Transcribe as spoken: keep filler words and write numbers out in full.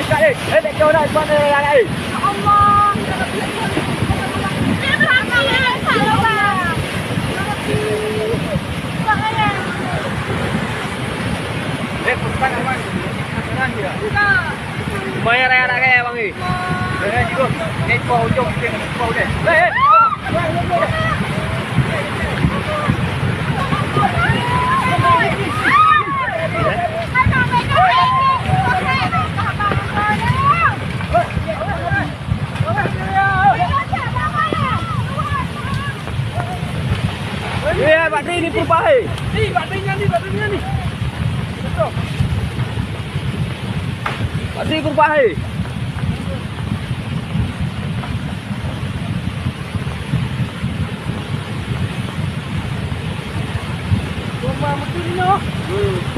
Kak, eh, eh, dek kau nak buat, eh, anak, eh. Ya Allah. Eh, bukan, aman. Bukan. Lumayan raya-raya, Bang, eh. Eh, eh, jom. Eh, kau ujung, eh, kau deh. Eh, eh. Eh, Pak Tri, ni perubahan, eh. Ni, Pak Tri nyan ni, Pak Tri nyan ni. Pak Tri perubahan, eh. Rumah mungkin ni, oh. Hmm.